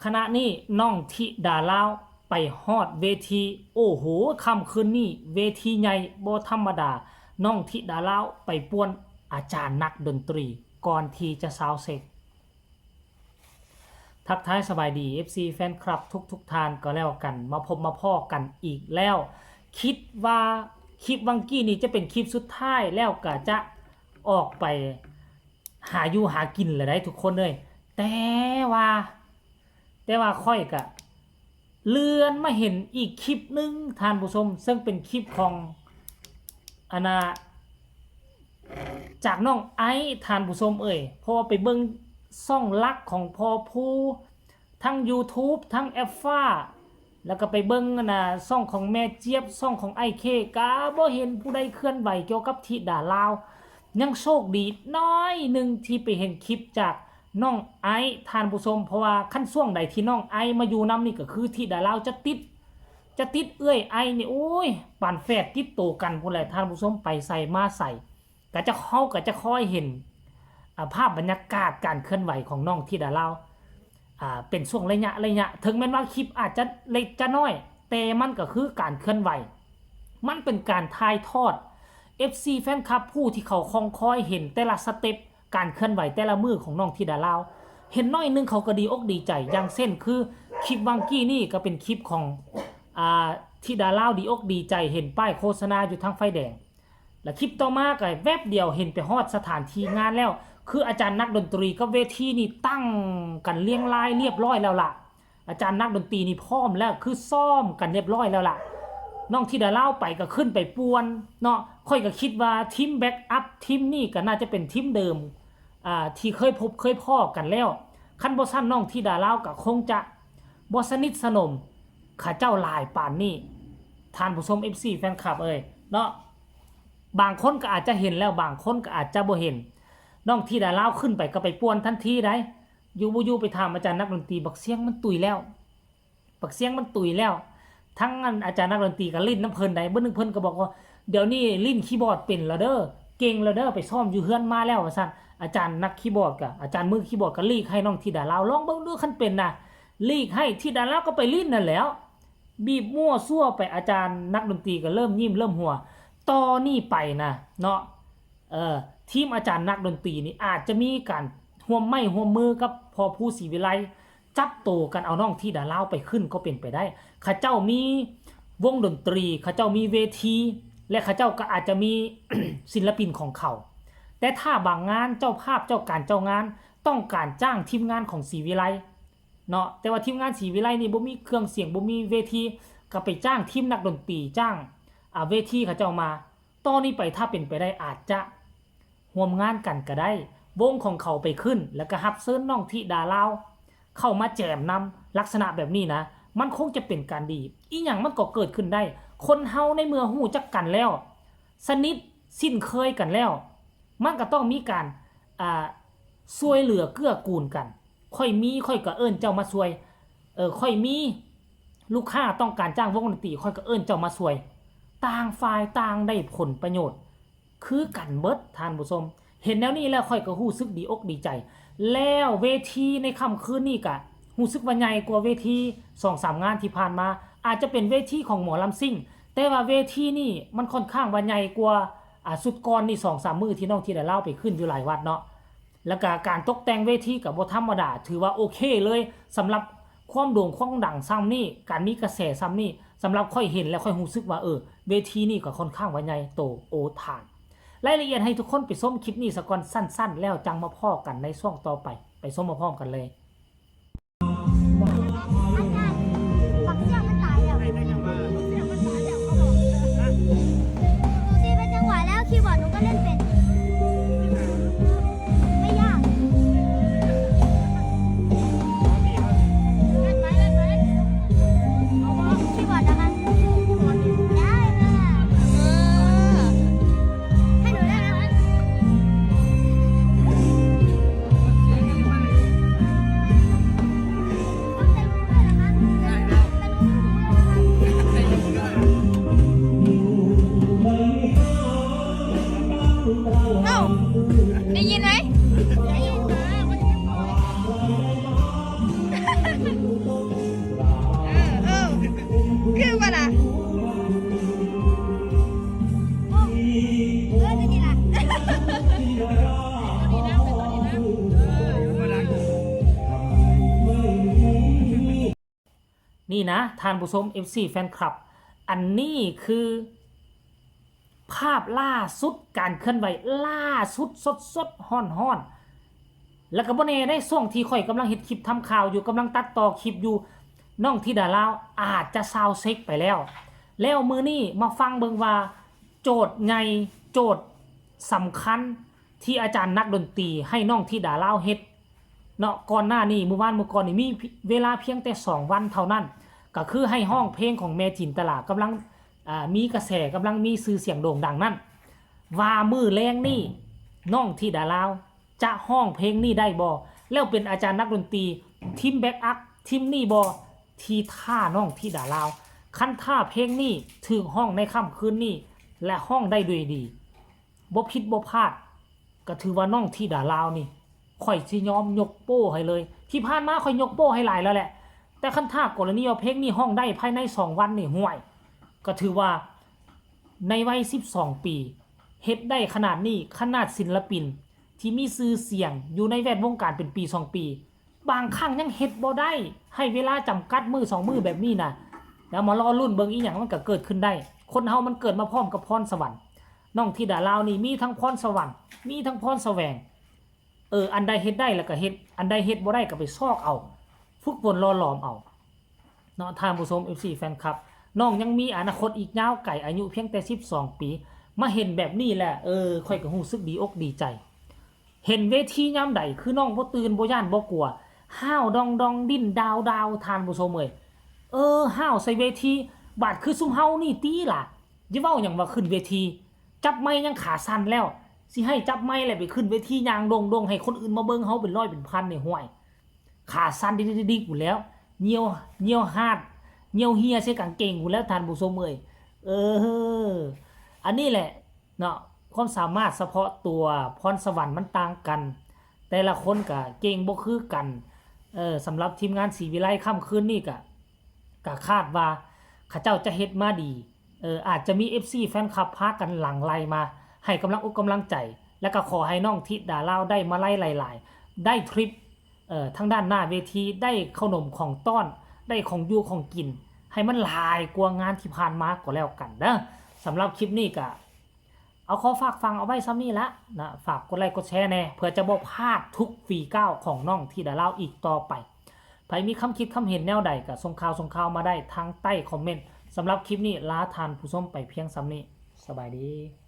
ຂະນະນີ້ນ້ອງທິດາລາວໄປຮອດເວທີ. ໂອ້ໂຫ ຄ່ຳຄືນນີ້ເວທີໃຫຍ່ບໍ່ທຳມະດາ. ນ້ອງທິດາລາວໄປປ່ວນອາຈານນັກດົນຕຣີກ່ອນທີ່ຈະຊາວເຊັກ. ທັກທາຍສະບາຍດີ ເອັຟຊີ ແຟນຄລັບທຸກໆທ່ານກໍແລ້ວກັນ, ມາພົບມາພໍ້ກັນອີກແລ້ວ. ຄິດວ່າຄລິບຫວ່າງກີ້ນີ້ຈະເປັນຄລິບສຸດທ້າຍ ແລ້ວກໍຈະອອກໄປຫາຢູ່ຫາກິນແລ້ວໃດ໋ທຸກຄົນເອີຍ. ແຕ່ວ່າ ແຕ່ວ່າຂ້ອຍກະເລື່ອນມາເຫັນອີກຄລິບໜຶ່ງທ່ານຜູ້ຊົມ, ເຊິ່ງເປັນຄລິບຂອງ ອັນນ່າ ຈາກນ້ອງໄອ ທ່ານຜູ້ຊົມເອີຍ. ເພາະວ່າໄປເບິ່ງຊ່ອງຫຼັກຂອງພໍ່ພູ ທັງ YouTube ທັງແອັບຟ້າ ແລ້ວກໍໄປເບິ່ງ ອັນນ່າ ຊ່ອງຂອງແມ່ຈຽບ, ຊ່ອງຂອງອ້າຍເຄ, ກະບໍ່ເຫັນຜູ້ໃດເຄື່ອນໄຫວກ່ຽວກັບທິດາລາວ. ຍັງໂຊກດີໜ້ອຍໜຶ່ງທີ່ໄປເຫັນຄລິບຈາກນ້ອງໄອ ທ່ານຜູ້ຊົມ, ເພາະວ່າຄັນຊ່ວງໃດທີ່ນ້ອງໄອມາຢູ່ນຳນີ້ ກໍຄືທິດາລາວຈະຕິດ ຈະຕິດເອື້ອຍໄອນີ້ ໂອ້ຍ ປານແຝດຕິດໂຕກັນພຸ້ນແຫຼະທ່ານຜູ້ຊົມ, ໄປໃສມາໃສ ກໍຈະ ເຮົາກໍຈະຄ່ອຍເຫັນ ອາ ພາບບັນຍາກາດການເຄື່ອນໄຫວຂອງນ້ອງທິດາລາວ ອາ ເປັນຊ່ວງໄລຍະໄລຍະ. ເຖິງແມ່ນວ່າຄລິບອາດຈະເລັກຈະນ້ອຍ ແຕ່ມັນກໍຄືການເຄື່ອນໄຫວ, ມັນເປັນການຖ່າຍທອດ ເອັຟຊີ ແຟນຄລັບ ຜູ້ທີ່ເຂົາຄອງຄອຍເຫັນແຕ່ລະສະເຕັບການເຄື່ອນໄຫວແຕ່ລະມື້ຂອງນ້ອງທິດາລາວ ເຫັນໜ້ອຍໜຶ່ງເຂົາກໍດີອົກດີໃຈ. ຢ່າງເຊັ່ນຄືຄລິບຫວ່າງກີ້ນີ້ກໍເປັນຄລິບຂອງ ອາ ທິດາລາວດີອົກດີໃຈ ເຫັນປ້າຍໂຄສະນາຢູ່ທາງໄຟແດງ. ແລະຄລິບຕໍ່ມາກໍແວບດຽວເຫັນໄປຮອດສະຖານທີ່ງານແລ້ວ ຄືອາຈານນັກດົນຕຣີກັບເວທີນີ້ຕັ້ງກັນລຽງລາຍລຽບຮ້ອຍແລ້ວລະ. ອາຈານນັກດົນຕີນີ້ພ້ອມແລ້ວ ຄືຊ້ອມກັນລຽບຮ້ອຍແລ້ວລະ. ນ້ອງທິດາລາວໄປກໍຂຶ້ນໄປປ່ວນເນາະ. ຂ້ອຍກໍຄິດວ່າທີມແບັກອັບທີມນີ້ກໍໜ້າຈະເປັນທີມເດີມ ອາ ທີ່ເຄີຍພົບເຄີຍພໍ້ກັນແລ້ວ. ຄັນບໍ່ຊັ້ນນ້ອງທິດາລາວກໍຄົງຈະບໍ່ສະໜິດສະໜົມເຂົາເຈົ້າຫຼາຍປານນີ້ ທ່ານຜູ້ຊົມ ເອັຟຊີ ແຟນຄລັບເອີຍເນາະ. ບາງຄົນກໍອາດຈະເຫັນແລ້ວ ບາງຄົນກໍອາດຈະບໍ່ເຫັນ. ນ້ອງທິດາລາວຂຶ້ນໄປກໍໄປປ່ວນທັນທີໃດ໋. ຢູ່ບໍ່ຢູ່ໄປຖາມອາຈານນັກດົນຕີ ບັກຊຽງມັນຕຸຍແລ້ວ ບັກຊຽງມັນຕຸຍແລ້ວ. ທັງອັນອາຈານນັກດົນຕີກໍຫຼິ້ນນຳເພິ່ນໃດ໋. ມື້ໜຶ່ງເພິ່ນກໍບອກວ່າ ດຽວນີ້ຫຼິ້ນຄີບອດເປັນແລ້ວເດີ ເກັ່ງແລ້ວເດີ ໄປຊ້ອມຢູ່ເຮືອນມາແລ້ວວ່າຊັ້ນ. ອາຈານນັກຄີບອດກໍ ອາຈານມືຄີບອດກໍຫຼີກໃຫ້ນ້ອງທິດາລາວ ລອງເບິ່ງດູ ຄັນເປັນນະ ຫຼີກໃຫ້. ທິດາລາວກໍໄປຫຼິ້ນນັ້ນແຫຼ້ວ ບີບມົ້ວຊົ່ວໄປ ອາຈານນັກດົນຕີກໍເລີ່ມຍິ້ມເລີ່ມຫົວ. ຕໍ່ນີ້ໄປນະເນາະ ເອີ ທີມອາຈານນັກດົນຕີນີ້ອາດຈະມີການຮ່ວມໄມ້ຮ່ວມມືກັບພໍ່ພູ ສີວິໄລ ຈັບໂຕກັນເອົານ້ອງທິດາລາວໄປຂຶ້ນກໍເປັນໄປໄດ້. ເຂົາເຈົ້າມີວົງດົນຕຣີ ເຂົາເຈົ້າມີເວທີ ແລະ ເຂົາເຈົ້າກໍອາດຈະມີ ສິນລະປິນຂອງເຂົາ. ແຕ່ຖ້າບາງງານ ເຈົ້າພາບ ເຈົ້າການ ເຈົ້າງານ ຕ້ອງການຈ້າງທີມງານຂອງສີວິໄລເນາະ, ແຕ່ວ່າທີມງານສີວິໄລນີ້ບໍ່ມີເຄື່ອງສຽງ ບໍ່ມີເວທີ ກໍໄປຈ້າງທີມນັກດົນຕີ ຈ້າງ ອາ ເວທີເຂົາເຈົ້າມາ. ຕໍ່ນີ້ໄປຖ້າເປັນໄປໄດ້ອາດຈະຮ່ວມງານກັນກໍໄດ້, ວົງຂອງເຂົາໄປຂຶ້ນ ແລ້ວກໍຮັບເຊີນນ້ອງທິດາລາວເຂົ້າມາແຈມນຳ, ລັກສະນະແບບນີ້ນະ ມັນຄົງຈະເປັນການດີ. ອີ່ຫຍັງມັນກໍເກີດຂຶ້ນໄດ້, ຄົນເຮົາໃນເມື່ອຮູ້ຈັກກັນແລ້ວ ສະໜິດຊິນເຄີຍກັນແລ້ວ ມັນກໍຕ້ອງມີການ ອາ ຊ່ວຍເຫຼືອເກື້ອກູນກັນ. ຂ້ອຍມີ ຂ້ອຍກໍເອີ້ນເຈົ້າມາຊ່ວຍ, ເອີ ຂ້ອຍມີລູກຄ້າຕ້ອງການຈ້າງວົງດົນຕີ ຂ້ອຍກໍເອີ້ນເຈົ້າມາຊ່ວຍ. ຕ່າງຝ່າຍຕ່າງໄດ້ຜົນປະໂຫຍດຄືກັນເບິດ ທ່ານຜູ້ຊົມ. ເຫັນແນວນີ້ແລ້ວ ຂ້ອຍກໍຮູ້ສຶກດີອົກດີໃຈ. ແລ້ວເວທີໃນຄ່ຳຄືນນີ້ກະຮູ້ສຶກວ່າໃຫຍ່ກວ່າເວທີສອງສາມງານທີ່ຜ່ານມາ, ອາດຈະເປັນເວທີຂອງໝໍລຳຊິງ, ແຕ່ວ່າເວທີນີ້ມັນຂ້ອນຂ້າງວ່າໃຫຍ່ກວ່າ ອາ ຊຸດກ່ອນນີ້ສອງສາມມື້ທີ່ນ້ອງທິດາລາວໄປຂຶ້ນຢູ່ຫຼາຍວັດເນາະ. ແລ້ວກະການຕົກແຕ່ງເວທີກໍບໍ່ທຳມະດາ, ຖືວ່າໂອເຄເລີຍ ສຳລັບຄວາມໂດ່ງຄວາມດັງຊ່ຳນີ້, ການມີກະແສຊ່ຳນີ້, ສຳລັບຂ້ອຍເຫັນແລ້ວຂ້ອຍຮູ້ສຶກວ່າ ເອີ ເວທີນີ້ກໍຄ່ອນຂ້າງວ່າໃຫຍ່ໂຕໂອທານ. ລາຍລະອຽດໃຫ້ທຸກຄົນໄປຊົມຄລິບນີ້ສາກ່ອນ ສັ້ນໆ ແລ້ວຈັ່ງມາພໍ້ກັນໃນຊ່ວງຕໍ່ໄປ, ໄປຊົມພ້ອມໆ ກັນເລີຍ. ອາຈານ ບັກເສື້ອມັນຕາຍແລ້ວ ບັກເສື້ອມັນຕາຍແລ້ວ ເຂົາບອກ. ดูสิ เป็นจังหวะแล้ว คีย์บอร์ดหนูก็เล่นเป็น ไม่ยาก เล่นไหม เล่นไหม เอามา คีย์บอร์ดนะคะ ได้ค่ะ เออ ให้หนูเล่นนะคะ เ ນີ້ນະທ່ານຜູ້ຊົມ ເອັຟຊີ ແຟນຄລັບ ອັນນີ້ຄືພາບລ່າສຸດ ການເຄື່ອນໄຫວລ່າສຸດ ສົດໆ ຮ້ອນໆ ແລ້ວກໍບໍ່ແນ່ເດ້ ຊ່ວງທີ່ຂ້ອຍກຳລັງເຮັດຄລິບທຳຂ່າວຢູ່ ກຳລັງຕັດຕໍ່ຄລິບຢູ່ ນ້ອງທິດາລາວອາດຈະຊາວເຊັກໄປແລ້ວ. ແລ້ວມື້ນີ້ມາຟັງເບິ່ງວ່າ ໂຈດໃຫຍ່ ໂຈດສຳຄັນ ທີ່ອາຈານນັກດົນຕີໃຫ້ນ້ອງທິດາລາວເຮັດເນາະ ກ່ອນໜ້ານີ້ ມື້ວານມື້ກ່ອນນີ້ ມີເວລາພຽງແຕ່ສອງວັນເທົ່ານັ້ນ ກໍຄືໃຫ້ຮ້ອງເພງຂອງແມ່ຈິນຕະລາ ກຳລັງ ອ່າ ມີກະແສ ກຳລັງມີຊື່ສຽງໂດ່ງດັງນັ້ນ ວ່າມື້ແລງນີ້ ນ້ອງທິດາລາວຈະຮ້ອງເພງນີ້ໄດ້ບໍ່ ແລ້ວເປັນອາຈານນັກດົນຕີທີມແບັກອັບທີມນີ້ບໍ່ ທີ່ຖ້ານ້ອງທິດາລາວ ຄັນຖ້າເພງນີ້ຖືກຮ້ອງໃນຄ່ຳຄືນນີ້ ແລະ ຮ້ອງໄດ້ດ້ວຍດີ ບໍ່ຜິດບໍ່ພາດ ກໍຖືວ່ານ້ອງທິດາລາວນີ້ ຂ້ອຍຊິຍອມຍົກໂປ້ໃຫ້ເລີຍ. ທີ່ຜ່ານມາຂ້ອຍຍົກໂປ້ໃຫ້ຫຼາຍແລ້ວແຫຼະ ແຕ່ຄັນຖ້າກໍລະນີວ່າເພງນີ້ຮ້ອງໄດ້ພາຍໃນສອງວັນນີ້ ຫ້ວຍ ກໍຖືວ່າໃນໄວສິບສອງປີ ເຮັດໄດ້ຂະໜາດນີ້ ຂະໜາດສິນລະປິນທີ່ມີຊື່ສຽງຢູ່ໃນແວດວົງການເປັນປີສອງປີ ບາງຄັ້ງຍັງເຮັດບໍ່ໄດ້ ໃຫ້ເວລາຈຳກັດມື້ສອງມື້ແບບນີ້ນະ ແລ້ວມາລໍລຸ້ນເບິ່ງ ອີ່ຫຍັງມັນກໍເກີດຂຶ້ນໄດ້. ຄົນເຮົາມັນເກີດມາພ້ອມກັບພອນສະຫວັນ. ນ້ອງທິດາລາວນີ້ມີທັງພອນສະຫວັນ ມີທັງພອນສະແຫວງ ເອີ ອັນໃດເຮັດໄດ້ແລ້ວກໍເຮັດ ອັນໃດເຮັດບໍ່ໄດ້ກໍໄປຊອກເອົາ ຝຶກຝົນຫຼໍ່ຫຼອມເອົາເນາະ ທ່ານຜູ້ຊົມ ເອັຟຊີ ແຟນຄລັບ. ນ້ອງຍັງມີອະນາຄົດອີກຍາວໄກ ອາຍຸພຽງແຕ່ສິບສອງປີ ມາເຫັນແບບນີ້ແຫຼະ ເອີ ຂ້ອຍກໍຮູ້ສຶກດີອົກດີໃຈ. ເຫັນເວທີຍາມໃດ ຄືນ້ອງບໍ່ຕື່ນ ບໍ່ຢ້ານ ບໍ່ກົວ ຫ້າວດອງໆ ດີ້ນດາວໆ ທ່ານຜູ້ຊົມເອີຍ ເອີ ຫ້າວໃສ່ເວທີ ບາດຄືຊຸມເຮົານີ້ຕິລະ ຢ່າເວົ້າຫຍັງວ່າຂຶ້ນເວທີ ຈັບໄມຍັງຂາສັ່ນແລ້ວ ຊິໃຫ້ຈັບໄມແລ້ວໄປຂຶ້ນເວທີຍ່າງດົງໆ ໃຫ້ຄົນອື່ນມາເບິ່ງເຮົາເປັນຮ້ອຍເປັນພັນນີ້ ຫ້ວຍ ຂາສັ່ນດິກໆໆ ພຸ້ນແລ້ວ ຍ່ຽວ ຍ່ຽວຫາດ ຍ່ຽວເຫ່ຍໃສ່ກາງເກງພຸ້ນແລ້ວ ທ່ານຜູ້ຊົມເອີຍ ເອີ ອັນນີ້ແຫຼະ ເນາະ ຄວາມສາມາດສະເພາະຕົວ ພອນສະຫວັນມັນຕ່າງກັນ ແຕ່ລະຄົນກະເກັ່ງບໍ່ຄືກັນ. ເອີ ສຳລັບທີມງານສີວິໄລຄ່ຳຄືນນີ້ກະ ກະຄາດວ່າເຂົາເຈົ້າຈະເຮັດມາດີ ເອີ ອາດຈະມີເອັຟຊີແຟນຄລັບພາກັນຫຼັ່ງໄຫຼມາໃຫ້ກຳລັງອົກກຳລັງໃຈ ແລະກະຂໍໃຫ້ນ້ອງທິດາລາວໄດ້ມາໄລຫຼາຍໆ ໄດ້ທຣິບ ເອີ ທາງດ້ານໜ້າເວທີ ໄດ້ເຂົ້າໜົມຂອງຕ້ອນ ໄດ້ຂອງຢູ່ຂອງກິນ ໃຫ້ມັນຫຼາຍກວ່າງານທີ່ຜ່ານມາກໍແລ້ວກັນເດີ. ສຳລັບຄລິບນີ້ກະ ເອົາ ຂໍຝາກຝັງເອົາໄວ້ຊ່ຳນີ້ລະນະ ຝາກກົດໄລກົດແຊແດ່ ເພື່ອຈະບໍ່ພາດທຸກຝີກ້າວຂອງນ້ອງທິດາລາວອີກຕໍ່ໄປ. ໃຜມີຄຳຄິດຄຳເຫັນແນວໃດກໍສົ່ງຂ່າວ ສົ່ງຂ່າວມາໄດ້ທາງໃຕ້ຄອມເມັນ. ສຳລັບຄລິບນີ້ລາທ່ານຜູ້ຊົມໄປພຽງຊ່ຳນີ້. ສະບາຍດີ.